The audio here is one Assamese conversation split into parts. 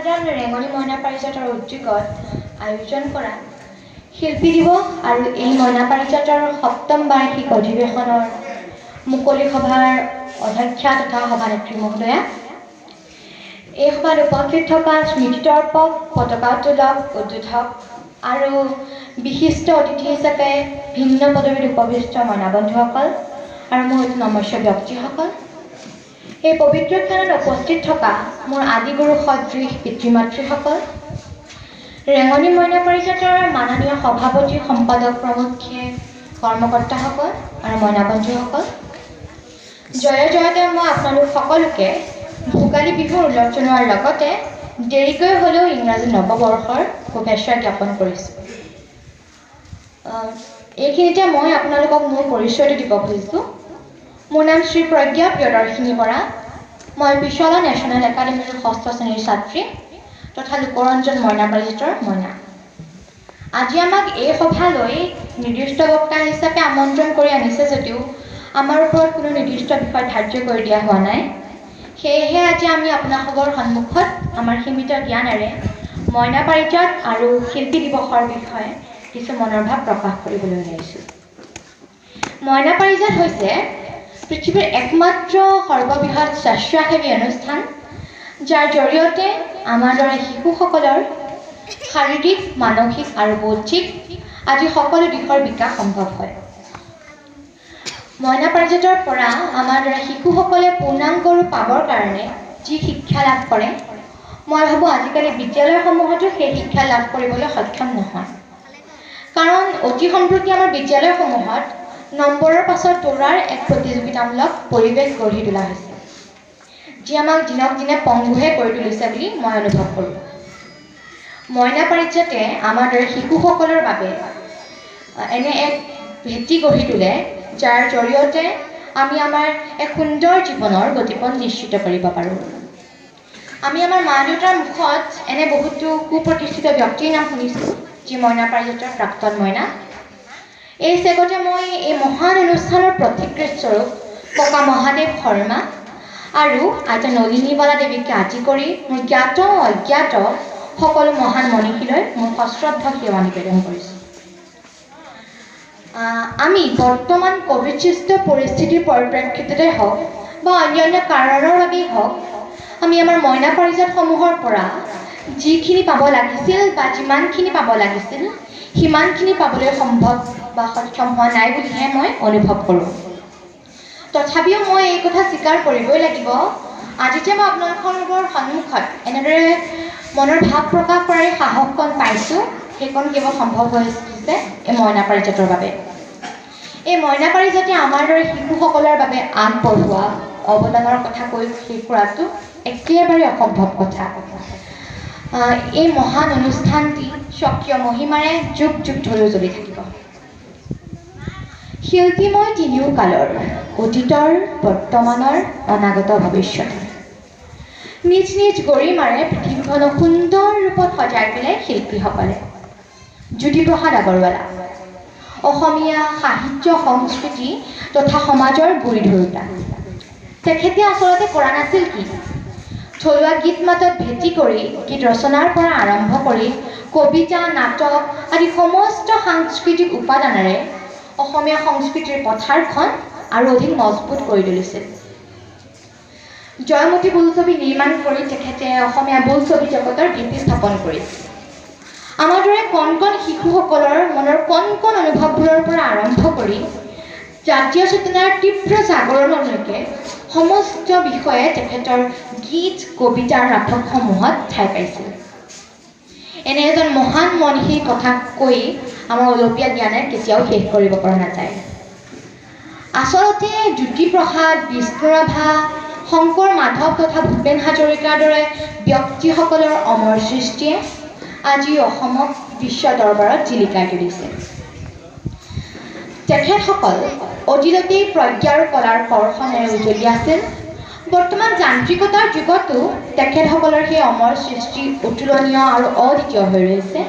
সদন ৰেঙনি মইনা পাৰিজাতৰ উদ্যোগত আয়োজন কৰা শিল্পী দিৱস আৰু এই মইনা পাৰিজাতৰ সপ্তম বাৰ্ষিক অধিৱেশনৰ মুকলি সভাৰ অধ্যক্ষা তথা সভানেত্ৰী মহোদয়া, এই সভাত উপস্থিত থকা স্মৃতি তৰ্পক, পতাকা উত্তোলক, উদ্বোধক আৰু বিশিষ্ট অতিথি হিচাপে ভিন্ন পদবীত উপবিষ্ট মইনা বন্ধুসকল আৰু মোৰ অতি নমস্য ব্যক্তিসকল, এই পবিত্ৰ ক্ষণত উপস্থিত থকা মোৰ আদিগুৰু সদৃশ পিতৃ মাতৃসকল, ৰেঙনি মইনা পাৰিজাতৰ মাননীয় সভাপতি, সম্পাদক প্ৰমুখ্যে কৰ্মকৰ্তাসকল আৰু মইনা বন্ধুসকল, জয় জয়তে মই আপোনালোক সকলোকে ভোগালী বিহুৰ ওলগ জনোৱাৰ লগতে দেৰিকৈ হ'লেও ইংৰাজী নৱবৰ্ষৰ শুভেচ্ছা জ্ঞাপন কৰিছোঁ। এইখিনিতে মই আপোনালোকক মোৰ পৰিচয়টো দিব খুজিছোঁ। মোৰ নাম শ্ৰী প্ৰজ্ঞা প্ৰিয়দৰ্শিনী বৰা। মই পিছলা নেশ্যনেল একাডেমীৰ ষষ্ঠ শ্ৰেণীৰ ছাত্ৰী তথা লোকৰঞ্জন মইনা পাৰিজাতৰ মইনা। আজি আমাক এই সভালৈ নিৰ্দিষ্ট বক্তা হিচাপে আমন্ত্ৰণ কৰি আনিছে যদিও আমাৰ ওপৰত কোনো নিৰ্দিষ্ট বিষয় ধাৰ্য কৰি দিয়া হোৱা নাই। সেয়েহে আজি আমি আপোনালোকৰ সন্মুখত আমাৰ সীমিত জ্ঞানেৰে মইনা পাৰিজাত আৰু শিল্পী দিৱসৰ বিষয়ে কিছু মনৰ ভাৱ প্ৰকাশ কৰিবলৈ ওলাইছোঁ। মইনা পাৰিজাত হৈছে পৃথিৱীৰ একমাত্ৰ সৰ্ববৃহৎ স্বেচ্ছাসেৱী অনুষ্ঠান, যাৰ জৰিয়তে আমাৰ দৰে শিশুসকলৰ শাৰীৰিক, মানসিক আৰু বৌদ্ধিক আদি সকলো দিশৰ বিকাশ সম্ভৱ হয়। মইনা পাৰিজাতৰ পৰা আমাৰ দৰে শিশুসকলে পূৰ্ণাংগ ৰূপ পাবৰ কাৰণে যি শিক্ষা লাভ কৰে, মই ভাবোঁ আজিকালি বিদ্যালয়সমূহতো সেই শিক্ষা লাভ কৰিবলৈ সক্ষম নহয়। কাৰণ অতি সম্প্ৰতি আমাৰ বিদ্যালয়সমূহত নম্বৰৰ পাছত দৌৰাৰ এক প্ৰতিযোগিতামূলক পৰিৱেশ গঢ়ি তোলা হৈছে, যি আমাক দিনক দিনে পংগুহে কৰি তুলিছে বুলি মই অনুভৱ কৰোঁ। মইনা পাৰিজাতে আমাৰ দৰে শিশুসকলৰ বাবে এনে এক ভেটি গঢ়ি তোলে, যাৰ জৰিয়তে আমি আমাৰ এক সুন্দৰ জীৱনৰ গতিপথ নিশ্চিত কৰিব পাৰোঁ। আমি আমাৰ মা দেউতাৰ মুখত এনে বহুতো সুপ্ৰতিষ্ঠিত ব্যক্তিৰ নাম শুনিছোঁ, যি মইনা পাৰিজাতৰ প্ৰাক্তন মইনা। এই চেগতে মই এই মহান অনুষ্ঠানৰ প্ৰতিকৃতস্বৰূপ ককা মহাদেৱ শৰ্মা আৰু আইতা নলিনীবালা দেৱীকে আদি কৰি মোৰ জ্ঞাত অজ্ঞাত সকলো মহান মনীষীলৈ মোৰ সশ্ৰদ্ধ সেৱা নিবেদন কৰিছোঁ। আমি বৰ্তমান ক'ভিডসৃষ্ট পৰিস্থিতিৰ পৰিপ্ৰেক্ষিততে হওক বা অন্যান্য কাৰণৰ বাবেই হওক, আমি আমাৰ মইনা পাৰিজাতসমূহৰ পৰা যিখিনি পাব লাগিছিল বা যিমানখিনি পাব লাগিছিল সিমানখিনি পাবলৈ সম্ভৱ বা সক্ষম হোৱা নাই বুলিহে মই অনুভৱ কৰোঁ। তথাপিও মই এই কথা স্বীকাৰ কৰিবই লাগিব, আজি যে মই আপোনালোকৰ সন্মুখত এনেদৰে মনৰ ভাৱ প্ৰকাশ কৰাৰ সাহসকণ পাইছোঁ, সেইকণ কেৱল সম্ভৱ হৈছে এই মইনা পাৰিজাতৰ বাবে। এই মইনা পাৰিজাতে আমাৰ দৰে শিশুসকলৰ বাবে আগবঢ়োৱা অৱদানৰ কথা কৈ শেষ কৰাটো একেবাৰে অসম্ভৱ কথা। এই মহান অনুষ্ঠানটি স্বকীয় মহিমাৰে যুগ যুগ ধৰি জ্বলি থাকিব। শিল্পী মই তিনিও কালৰ, অতীতৰ, বৰ্তমানৰ, অনাগত ভৱিষ্যতৰ। নিজ নিজ গৰিমাৰে পৃথিৱীখনক সুন্দৰ ৰূপত সজাই তোলে শিল্পীসকলে। জ্যোতিপ্ৰসাদ আগৰৱালা অসমীয়া সাহিত্য, সংস্কৃতি তথা সমাজৰ গুৰি ধৰোঁতা। তেখেতে আচলতে কৰা নাছিল কি, থলুৱা গীত মাতত ভেটি কৰি গীত ৰচনাৰ পৰা আৰম্ভ কৰি কবিতা, নাটক আদি সমস্ত সাংস্কৃতিক উপাদানেৰে অসমীয়া সংস্কৃতিৰ পথাৰখন আৰু অধিক মজবুত কৰি তুলিছিল। জয়মতী বোলছবি নিৰ্মাণ কৰি তেখেতে অসমীয়া বোলছবি জগতৰ ভেটি স্থাপন কৰিছিল। আমাৰ দৰে কণ কণ শিশুসকলৰ মনৰ কণ কণ অনুভৱবোৰৰ পৰা আৰম্ভ কৰি জাতীয় চেতনাৰ তীব্ৰ জাগৰণলৈকে সমস্ত বিষয়ে তেখেতৰ গীত, কবিতাৰ নাটকসমূহত ঠাই পাইছিল। এনে এজন মহান মনীষীৰ কথা কৈ আমাৰ অলপীয়া জ্ঞানে কেতিয়াও শেষ কৰিব পৰা নাযায়। আচলতে জ্যোতিপ্ৰসাদ, বিষ্ণুৰাভা, শংকৰ মাধৱ তথা ভূপেন হাজৰিকাৰ দৰে ব্যক্তিসকলৰ অমৰ সৃষ্টিয়ে আজি অসমক বিশ্ব দৰবাৰত জিলিকাই তুলিছে। তেখেতসকল অতীততেই প্ৰজ্ঞা আৰু কলাৰ কৰ্ষণেৰে উজলি আছিল। বৰ্তমান যান্ত্ৰিকতাৰ যুগতো তেখেতসকলৰ সেই অমৰ সৃষ্টি অতুলনীয় আৰু অদ্বিতীয় হৈ ৰৈছে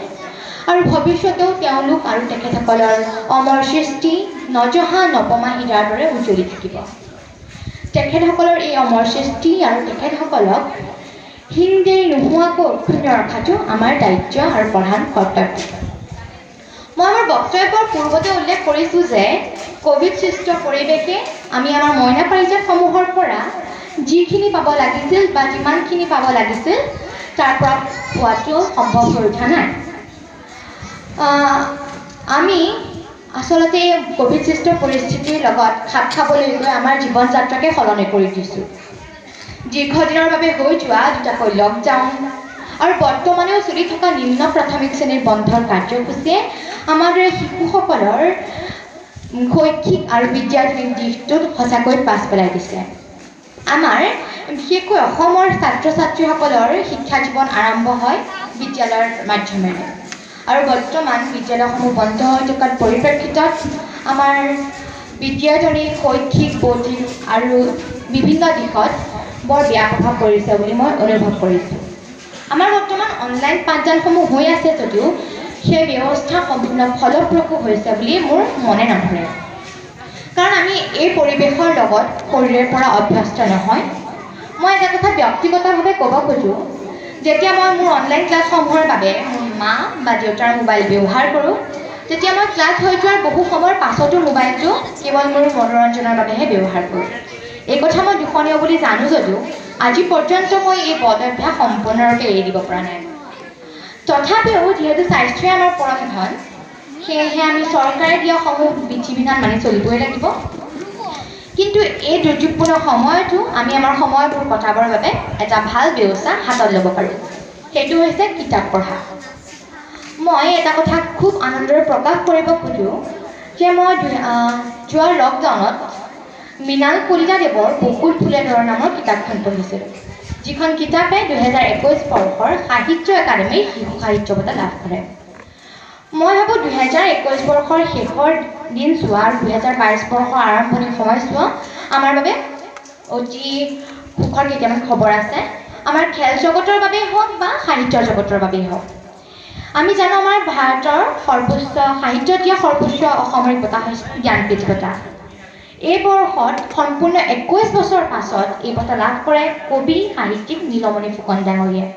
আৰু ভৱিষ্যতেও তেওঁলোক আৰু তেখেতসকলৰ অমৰ সৃষ্টি নজহা নপমা হীৰাৰ দৰে উজলি থাকিব। তেখেতসকলৰ এই অমৰ সৃষ্টি আৰু তেখেতসকলক হীন-দেৰি নোহোৱাকৈ অক্ষুণ্ণ ৰখাটো আমাৰ দায়িত্ব আৰু প্ৰধান কৰ্তব্য। মই আমাৰ বক্তব্যৰ পূৰ্বতে উল্লেখ কৰিছোঁ যে ক'ভিড সৃষ্ট পৰিৱেশে আমি আমাৰ মইনা পাৰিজাতসমূহৰ পৰা যিখিনি পাব লাগিছিল বা যিমানখিনি পাব লাগিছিল তাৰ পৰা পোৱাটো সম্ভৱ হৈ উঠা নাই। আমি আচলতে ক'ভিড সৃষ্ট পৰিস্থিতিৰ লগত খাপ খাবলৈ গৈ আমাৰ জীৱন যাত্ৰাকে সলনি কৰি দিছোঁ। দীৰ্ঘদিনৰ বাবে হৈ যোৱা দুটাকৈ লকডাউন আৰু বৰ্তমানেও চলি থকা নিম্ন প্ৰাথমিক শ্ৰেণীৰ বন্ধৰ কাৰ্যসূচীয়ে আমাৰ দৰে শিশুসকলৰ শৈক্ষিক আৰু বিদ্যায়তনিক দিশটোত সঁচাকৈ পাছ পেলাই দিছে। আমাৰ বিশেষকৈ অসমৰ ছাত্ৰ ছাত্ৰীসকলৰ শিক্ষা জীৱন আৰম্ভ হয় বিদ্যালয়ৰ মাধ্যমেৰে আৰু বৰ্তমান বিদ্যালয়সমূহ বন্ধ হৈ থকাৰ পৰিপ্ৰেক্ষিতত আমাৰ বিদ্যায়তনিক, শৈক্ষিক, বৌদ্ধিক আৰু বিভিন্ন দিশত বৰ বেয়া প্ৰভাৱ পৰিছে বুলি মই অনুভৱ কৰিছোঁ। আমাৰ বৰ্তমান অনলাইন পাঠদানসমূহ হৈ আছে যদিও সেই ব্যৱস্থা সম্পূৰ্ণ ফলপ্ৰসূ হৈছে বুলি মোৰ মনে নধৰে, কাৰণ আমি এই পৰিৱেশৰ লগত শৰীৰৰ পৰা অভ্যস্ত নহয়। মই এটা কথা ব্যক্তিগতভাৱে ক'ব খোজোঁ, যেতিয়া মই মোৰ অনলাইন ক্লাছসমূহৰ বাবে মোৰ মা বা দেউতাৰ মোবাইল ব্যৱহাৰ কৰোঁ, তেতিয়া মই ক্লাছ হৈ যোৱাৰ বহু সময়ৰ পাছতো মোবাইলটো কেৱল মোৰ মনোৰঞ্জনৰ বাবেহে ব্যৱহাৰ কৰোঁ। এই কথা মই দোষণীয় বুলি জানো যদিও আজি পৰ্যন্ত মই এই বদ অভ্যাস সম্পূৰ্ণৰূপে এৰি দিব পৰা নাই। তথাপিও যিহেতু স্বাস্থ্যই আমাৰ পৰম ধন, সেয়েহে আমি চৰকাৰে দিয়া সমূহ বিধি বিধান মানি চলিবই লাগিব। কিন্তু এই দুৰ্যোগপূৰ্ণ সময়তো আমি আমাৰ সময়বোৰ কটাবৰ বাবে এটা ভাল ব্যৱস্থা হাতত ল'ব পাৰোঁ, সেইটো হৈছে কিতাপ পঢ়া। মই এটা কথা খুব আনন্দৰে প্ৰকাশ কৰিব খোজোঁ যে মই যোৱা লকডাউনত মৃণাল কলিতাদেৱৰ বকুল ফুলে ধৰ নামৰ কিতাপখন পঢ়িছিলোঁ, যিখন কিতাপে 2021 বৰ্ষৰ সাহিত্য একাডেমীৰ শিশু সাহিত্য বঁটা লাভ কৰে। মই ভাবোঁ 2021 বৰ্ষৰ শেষৰ দিনছোৱা আৰু 2022 বৰ্ষৰ আৰম্ভণিৰ সময়ছোৱা আমাৰ বাবে অতি সুখৰ কেইটামান খবৰ আছে, আমাৰ খেল জগতৰ বাবেই হওক বা সাহিত্যৰ জগতৰ বাবেই হওক। আমি জানো আমাৰ ভাৰতৰ সৰ্বোচ্চ সাহিত্য দিয়া সৰ্বোচ্চ অসামৰিক বঁটা হৈছে জ্ঞানপীঠ বঁটা। এই বৰ্ষত সম্পূৰ্ণ 21 বছৰ পাছত এই বঁটা লাভ কৰে কবি সাহিত্যিক নীলমণি ফুকন ডাঙৰীয়াই।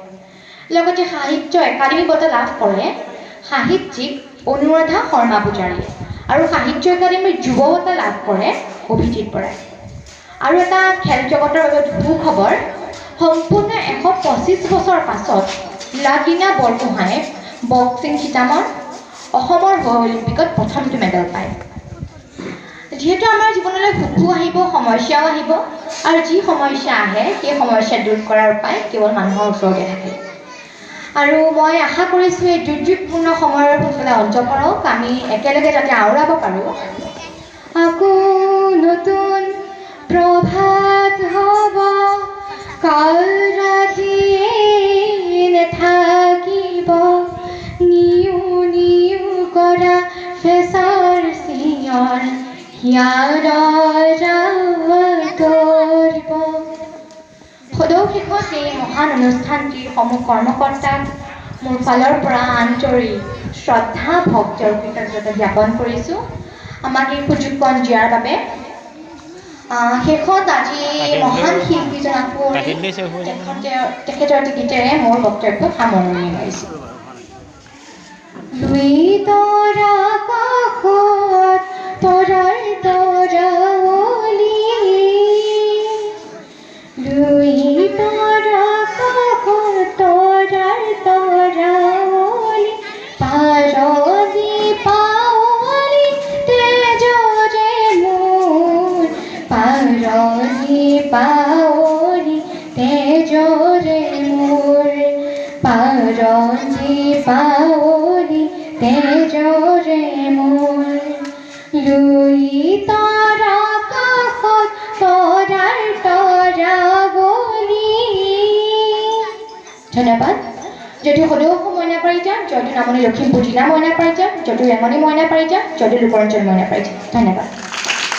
লগতে সাহিত্য একাডেমী বঁটা লাভ কৰে সাহিত্যিক অনুৰাধা শৰ্মা পূজাৰীয়ে আৰু সাহিত্য একাডেমীৰ যুৱ বঁটা লাভ কৰে অভিজিত বৰাই। আৰু এটা খেল জগতৰ বাবে সুখবৰ, সম্পূৰ্ণ 125 বছৰ পাছত লাভলীনা বৰগোহাঁয়ে বক্সিং শিতানত অসমৰ হৈ অলিম্পিকত প্ৰথমটো মেডেল পায়। যিহেতু আমাৰ জীৱনলৈ সুখো আহিব, সমস্যাও আহিব, আৰু যি সমস্যা আহে সেই সমস্যা দূৰ কৰাৰ উপায় কেৱল মানুহৰ ওচৰতে থাকে। আৰু মই আশা কৰিছোঁ এই দুৰ্যোগপূৰ্ণ সময়ৰ সোনকালে অন্ত পৰক, আমি একেলগে যাতে আওৰাব পাৰোঁ। আকৌ নতুন প্ৰভাত হ'ব, কাল ৰাতিয়ে নাথাকিব, নিউ নিউ কৰা ফেঁচাৰ চিঞৰ হিয়াৰ কৰিব। সদৌ শেষত এই মহান অনুষ্ঠানটিৰ সমূহ কৰ্মকৰ্তাক মোৰ ফালৰ পৰা আন্তৰিক শ্ৰদ্ধা, ভক্তি আৰু কৃতজ্ঞতা জ্ঞাপন কৰিছোঁ আমাক এই সুযোগকণ দিয়াৰ বাবে। শেষত আজি মহান শিল্পীজনাক তেখেতৰ গীতেৰে মোৰ বক্তব্য সামৰণি মাৰিছোঁ। লুইতৰ আকাশত তৰাৰ তৰাৱলী, লুইতৰ আকাশত তৰাৰ তৰাৱলী, পাৰ দীপাৱলী তেজৰে মোৰ, পাৰ দীপাৱলী তেজৰে মোৰ, পাৰ দীপাৱলী তেজৰে মোৰ। লুইতৰ আকাশত তৰাৰ তৰাৱলী। ধন্যবাদ। যদিও সদৌ অসম মইনা পাৰিজাত, যদিও নামনি লখিমপুৰ জিলা মইনা পাৰিজাত, যদিও ৰেঙনি মইনা পাৰিজাত, যদিও লোকৰঞ্জন মইনা পাৰিজাত। ধন্যবাদ।